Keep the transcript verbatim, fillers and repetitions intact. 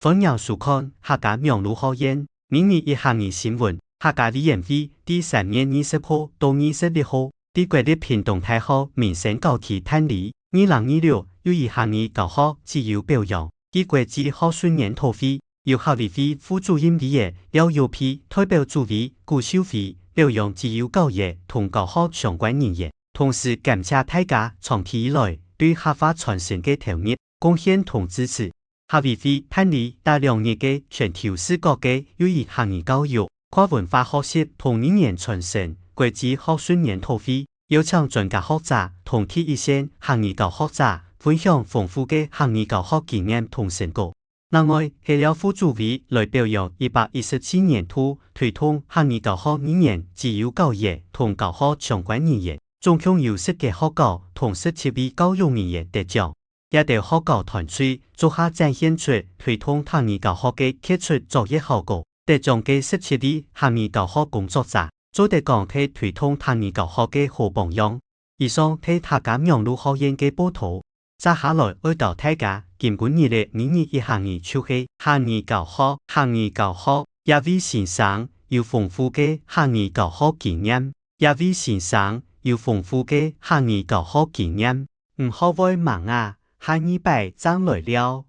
歡迎收看客家網路學院每日一客語新聞。客家委員會第三月二十號到二十六號，在國立屏東大學民生校區辦理二零二六又一客語教學績優表揚暨國際學術研討會。由客委會副主任委員廖友培代表主委古秀妃表揚績優教學同教學相關人員，同時感謝大家長期以來對客話傳承个投入、貢獻同支持。客委會辦理逐兩日个全球視角个又一客語教育、跨文化學習同語言傳承國際學術研討會，邀請專家學者同第一線客語教學者分享豐富个客語教學經驗同成果。另外，係廖副主委來表揚一百一十七年度推動客語教學語言績優教學同教學相關人員，總共有十个學校同十七位教育人員得獎。這兜學校團隊做下展現出推動客語教學个傑出卓越效果。得獎个十七位客語教學工作者，做得講係推動客語教學个好榜樣。以上係客家網路學院个報導。接下來愛教大家今晡日个每日一客語就係客語教學，客語教學。這位先生有豐富个客語教學經驗，這位先生有豐富个客語教學經驗。你學會吂啊？下二擺正來尞。